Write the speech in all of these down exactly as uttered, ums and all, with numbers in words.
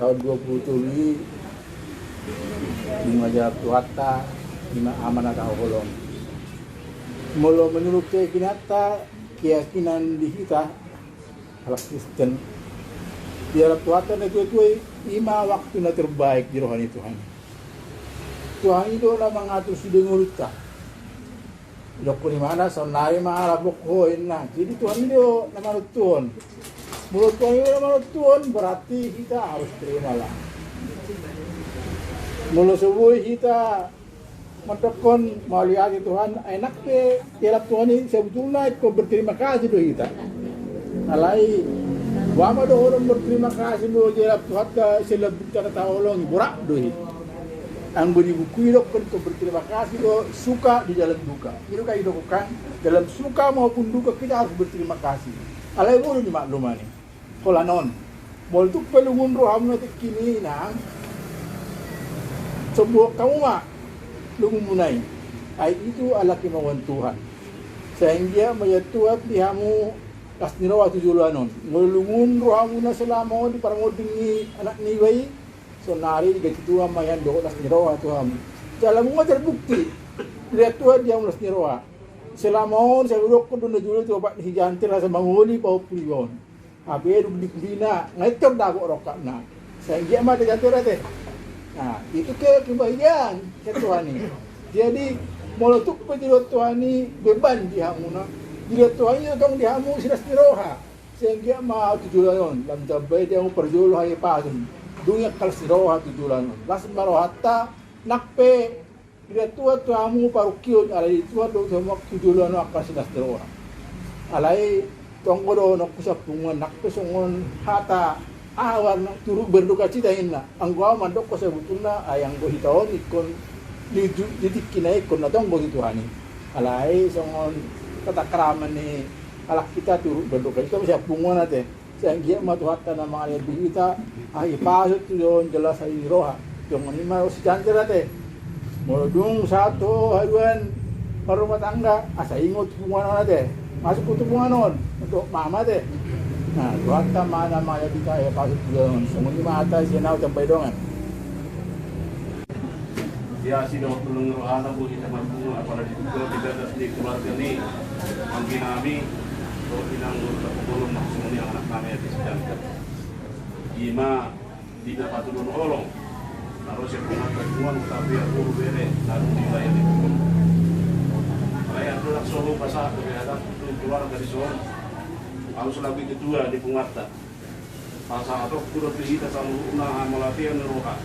Taon dua pulu tolu i, ima dialap Tuhanta, ima ama na taholong. Molo menurut keyakinanta, keyakinan di hita halak Kristen, dialap Tuhanta na tua-tua i, ima waktu na terbaik di roha ni Tuhan. Tuhan i do na mangatur sude ngolunta. Didokkon imana, saonnari ma alap ho inna. Jadi Tuhan i do na manontuhon. Molo Tuhan i do na manontuhon, berarti hita harus terima lah. Molo so boi hita mandokkon mauliate Tuhan, enak pe dialap Tuhan i, sebetulna ingkon berterima kasih do hita. Alai boha ma dohonon berterima kasih molo dialap Tuhanta, selebihna na taholongi, borat do i. Anggo di buku i didokkon ingkon berterima kasih do, suka di dalam duka. I do kan didokkon kan, dalam suka maupun duka kita harus berterima kasih. Alai boha do nimaklumani? Holan on, molo tung pe lungun rohamuna tingki i, inang, sombuhon hamu ma lungunmuna i. Ai itu adalah kemauan Tuhan. Sai anggiat ma ia tuat di hamu las ni roha tu joloan on. Molo lungun rohamuna selama on di parmonding ni anak niba i, saonnari diganti Tuhan ma i dohot las ni roha tu hamu. Jala muna terbukti, dilean Tuhan di hamu las ni roha. Selama on sai hudokkon do na jolo tu opat ni si Janten asa mangoli pahompu niba on. Hape dung di pudina, nga intor dapot rongkapna. Sai anggiat ma, ate Janten ate. Nah, itu ke kebahagiaan sian Tuhan i. Jadi molo tung pe dilean Tuhan i beban di hamuna, dilean Tuhan i tong di hamu silas ni roha. Sai anggiat ma tu joloan on, lam tamba i di hamu parjolo hahipason. Dung i angka las ni roha tu joloan on. Las ma rohanta, nang pe dilean Tuhan tu hamu parungkion, alai dilean Tuhan do tu hamu tu joloan on angka las ni roha. Alai tonggo dohononku sian punguan, nang pe songon hata aha, turut berdukacita inna. Anggo au mandokkon sebetulna, ai anggo hita on ingkon di, di tingki na ingkon na tonggo tu Tuhan i. Alai songon tata krama ni halak hita, turut berdukacita ma sian punguan ate. Sai anggiat ma Tuhanta na mangalean di hita, hahipason tu joloan, jala sahali ni roha. Songon i ma si Janten ate. Molo dung sahat ho haduan marrumah tangga, asa ingot tu punguan on ate. Masuk ho tu punguan on, dohot mama ate. Nah, Tuhanta ma na mangalean di hita, hahipason tu joloan. Songon i ma hata sian au, tambai dongan. Ia asi dohot holong ni rohana boi hita marpungu, apala di tingki on di bagas ni keluarga ni anggi nami dohot inang, dohot holong maksudna ni anak nami ate si Janten. Ima di na patulun holong na ro sian punguanta punguan, tapi ia boru bere na dung dibayar di punguan. Alai andorang so hupasahat dope hata tu keluarga di son, au selaku ketua di punguanta, pasahatonku do tu hita saluhutna hamauliateon ni roha.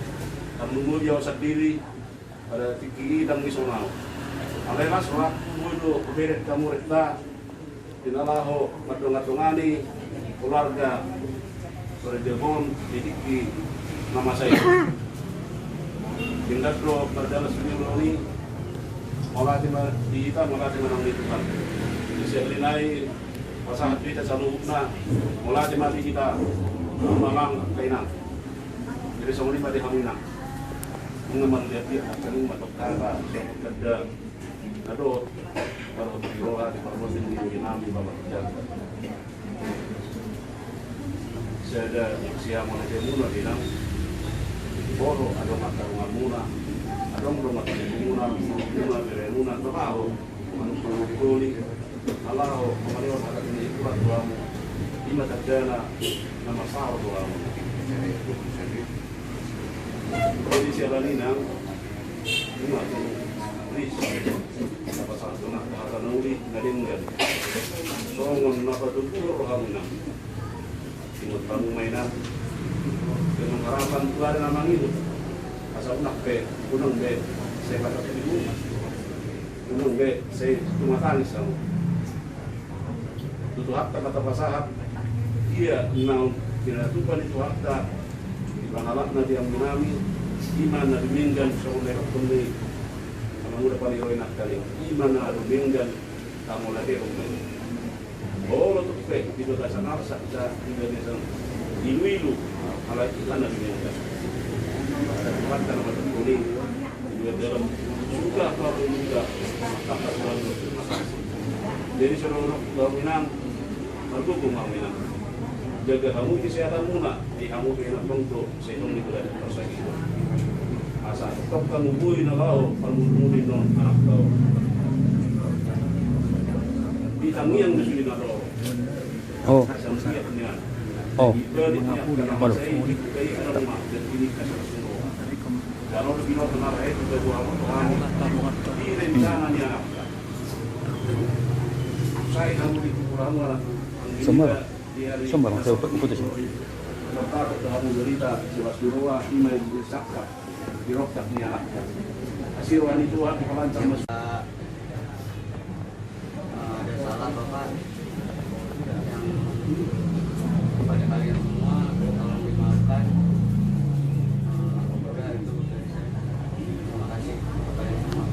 Tarlumobi au sandiri, pada tingki i ndang dison au. Alai las rohangku do hubereng hamu renta di na laho mandongadongani keluarga, keluarga on di tingki na masa i. Denggan do mardalan sujolo ni, mauliate ma di hita, mauliate ma nang di Tuhan. Di sahali nai pasahat do hita saluhutna, mauliate ma di hita, amang, angka inang. Jadi songon i ma di hamu inang. Nunga marliat-liat nangkaning ma tong hata, songon ganda na dohot, dohot di roha, di parmonding ni anggi nami Bapak Janten. Sada sihamonaion muna di inang, boru adong angka donganmuna, adong dongan muna, muna beremuna, na laho manungkuni, na laho mangalehon hata ni Tuhan tu hamu. Ima tandana na marsaor do hamu. Jadi siala ni inang, ima tu ris, na pasahat do nang hata na uli na denggan. Songon na patuduhon rohamu inang, ingot hamu ma inang, dengan harapan tu ari na mangihut. Asa unang be, unang be sai pasahat di rumah. Unang be sai tumatangis hamu. Tu Tuhanta ma tapasahat, ia naung pinatupa ni Tuhanta di pangalapna di anggi nami, ima na dumenggan songon na idokkon ni Amang Uda Paniroi nangkaning, ima na dumenggan hamu lagehon ma i. Molo tung pe di bagasan arsak, di bagasan iluilu, alai ima na dumenggan. Asa Tuhanta na mandokkon i, di dalam suka maupun duka, maka selalu berterima kasih. Jadi saudara, hamu inang, margogo ma hamu inang. Jaga hamu kesehatanmuna, di hamu pe na tongtong, sai tong di bulan puasa i. Asa tong hamu boi na laho, hamu muli non anak tau. Di tangiang di sini na ro. Oh. Sampai nian. Oh. Di balik nian, karena waduh. Saya di bukai ada rumah, dan ini kasar semua. Kalau di luar benar, eh, kita buat apa, Tuhan? Di rencana nian. Saya kamu di kuburanmu, anak. Semua. Sombong, saya putus. Terdapat dalam berita jelas di roa, ima yang disakap, di rokak ni anaknya. Hasil rohani Tuhan, Tuhan sama. Eh, ada salah, Bapak. Yang pada kalian semua, tolong dimaafkan. Eh, udah itu dari saya. Terima kasih kepada semua.